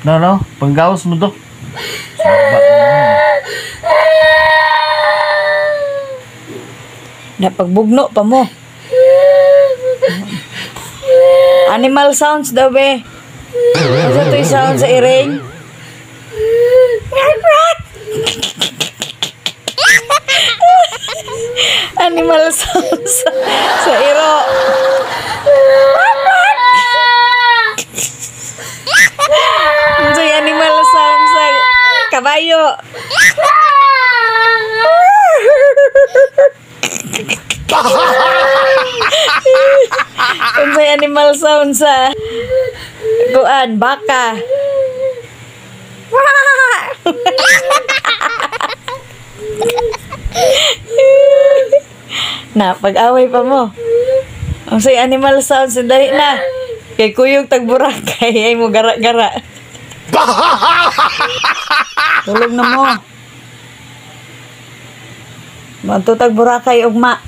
No, no, panggawas mo do. Saba mo. Napagbugno pa mo. Animal sounds daw be. Ano ito yung sound sa iring? Animal sounds sa iro. Ano yung animal sound sa kabayo? Unsay animal sound sa kuan baka? Na pag-away pa mo. Unsay animal sound sa dali na. Kay kuyog tag Boracay ay mo gara-gara. Tulog na mo. Matutag Boracay ugma.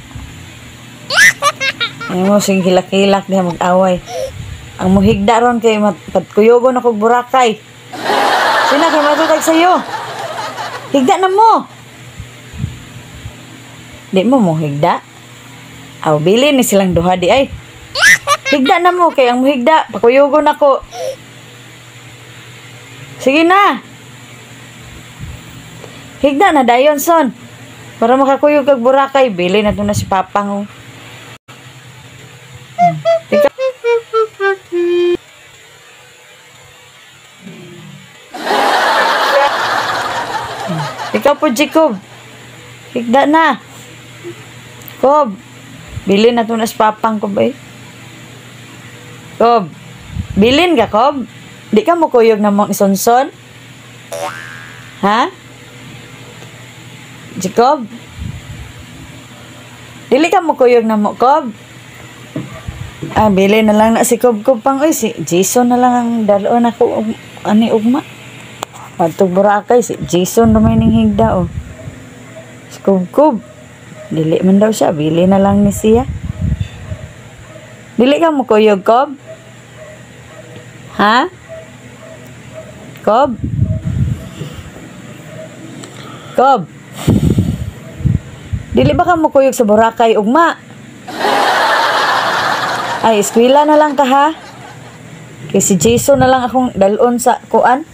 Ay mo sing hilak-hilak diha mag-away. Ang muhigda ron kay padkuyogon ako Boracay. Sina kay matutag sayo. Higda na mo. Di mo muhigda. Aw bili ni silang duha di ay. Higda na mo kay ang muhigda pakuyogon ako. Sige na. Higda na dayon son. Para makakuyog kag Boracay, bili na to na si Papang oh. Ikaw. Ikaw po, Jacob. Higda na. Kob. Bilin na to na si Papang ko ba eh. Kob. Bilin ka, Kob? Di ka mo kuyog na mong isonson? Ha? Jacob? Dili ka mo kuyog na mo, Kob? Ah, bili na lang na si Kob Kob pang oy, si Jason na lang ang daloon ako ani ugma. Padtog Boracay si Jason ramay ning higda oh. Si Kob Kob. Dili man daw siya, bili na lang ni siya. Dili ka mo kuyog, Kob? Ha? Kob? Kob? Dili ba ka mo kuyog sa Boracay ugma? Ay, eskwela na lang ka ha. Kay si Jason na lang akong dalon sa kuan.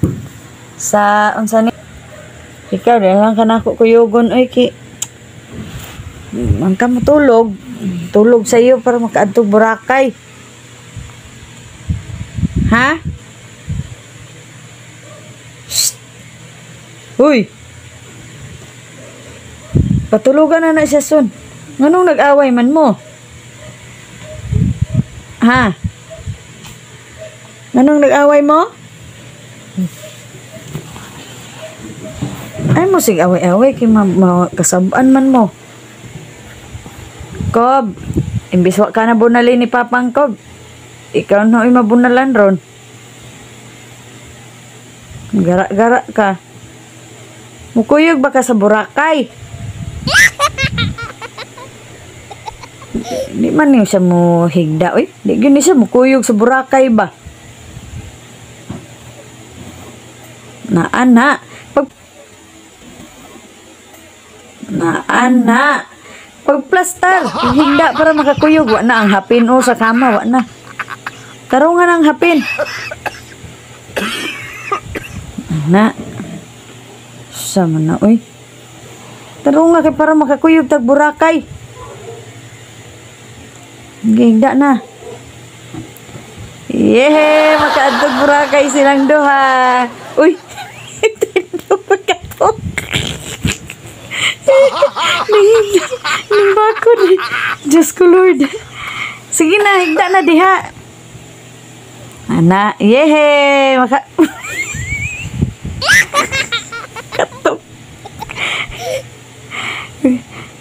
Sa unsa ni? Ikaw di lang ka nako kuyugon oy ki. Man ka matulog. Tulog sa iyo para makaadtog Boracay. Ha? Shh. Uy. Patulugan na na siya son. Nganong nag-away man mo? Ha? Nganong nag-away mo? Ay mo sig away-away kay kasab-an man mo. Kob, imbis wa ka na bunalin ni Papang Kob. Ikaw na oy mabunalan ron. Gara-gara ka. Mukuyog ba ka sa Boracay? Di man niyo siya mo higda, oy. Di gyud ni siya mukuyog sa Boracay ba? Naa na. Pag naa na. Pagplastar, higda para makakuyog. Wa na ang hapin o sa kama, wa na. Tarungan ang hapin. Na. Sama na, oy. Tarungan kay para makakuyog tag Boracay. Higda na. Yehe, makaadtog Boracay silang duha. Uy. Tindog pagkatok. Nang bakod. Diyos ko Lord. Sige na, higda na diha. Ana, yehe, maka katok.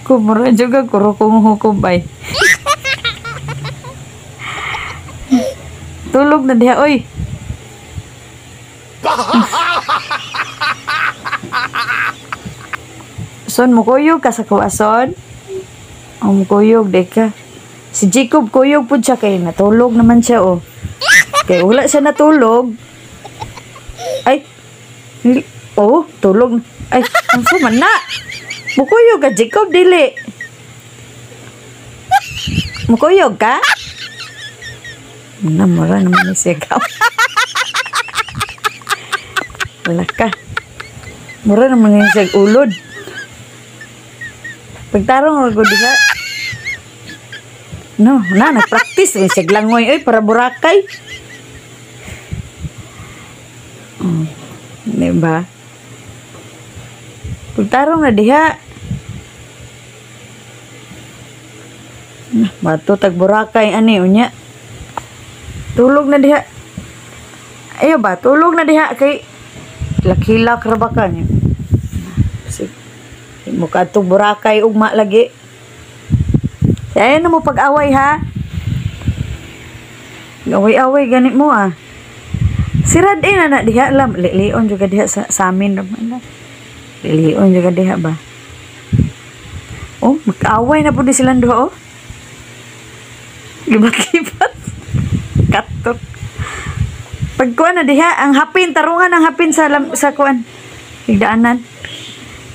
Kumura juga kurukong hukom ay. Tulog na diha, oy. Son, mukuyog ka sa kuwason? Oh, mukuyog, di ka. Si Jacob, kuyog po siya kay natulog naman siya, oh. Kay wala siya natulog. Ay. Oh, tulog. Ay, ang man na. Mukuyog ka, Jacob, dili. Mukuyog ka? Muna, mura naman ni siya. Wala ka. Mura naman ni siya ulod. Pagtarong ako diha. No, na, nag-practice. May siya langoy, oy, para Boracay. Oh, diba? Pagtarong na diha. Bato tag Boracay ani unya. Tulog na diha. Ayo ba, tulog na diha kay lakilak ra ba ka niyo. Sig mo kadtong Boracay ugma lagi. Ayaw na mo pag-away ha. Away-away ganit mo ah. Sirad eh na na diha lam lilion juga diha sa amin ra man. Lilion juga diha ba. Oh, mag-away na po di silang duha oh. Libat-libat. Katok. Pagkuan na diha, ang hapin, tarungan ang hapin sa lam, sa kuan. Higdaanan.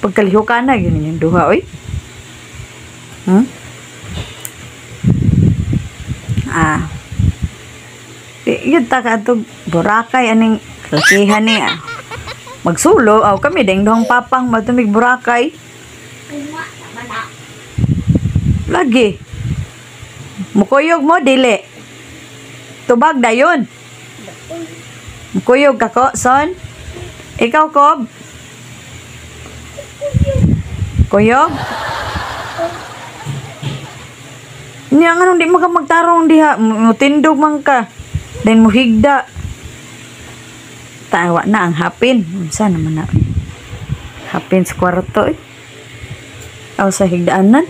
Pagkalihukan na, yun yung duha, oy. Ah. Di, yun ta ka atong Boracay, aning lakihan niya. Magsulo, aw kami, ding duhang papang, matumig Boracay. Lagi. Mukuyog mo, dili. Tubag dayon. Mukuyog ka ko, son? Ikaw, Kob? Kuyog? Niya nga nung di mo ka magtarong diha, mutindog man ka. Then muhigda. Tawa na ang hapin. Unsa naman na? Hapin sa kwarto eh. Aw sa higdaanan.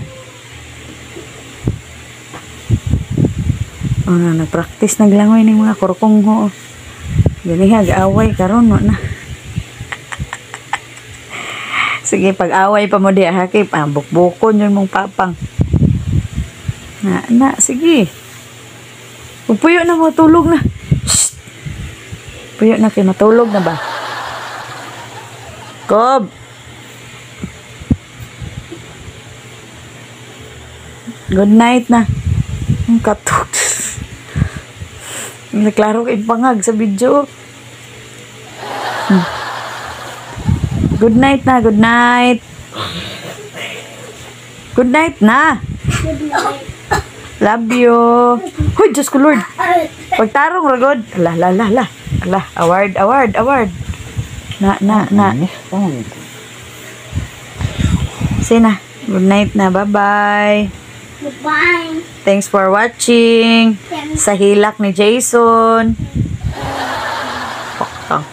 Oh, na, nag-practice naglangoy ning mga kurkongho. Ganiha, gaaway karon no na. Sige, pag-away pa mo diha ha kay bukbukon yun mong papang. Na, na, sige. Puyo na mo, tulog na. Shh. Puyo na kay matulog na ba? Kob. Good night na. Ang katok. Naklaro kay pangag sa video. Good night na, good night. Good night na. Good night. Love you. Hoy, Diyos ko Lord. Pagtarong ragod. La la la la. La, award, award, award. Na na na. Sina. Good night na. Bye-bye. Goodbye. Thanks for watching. Thanks. Sa hilak ni Jason. Pakang.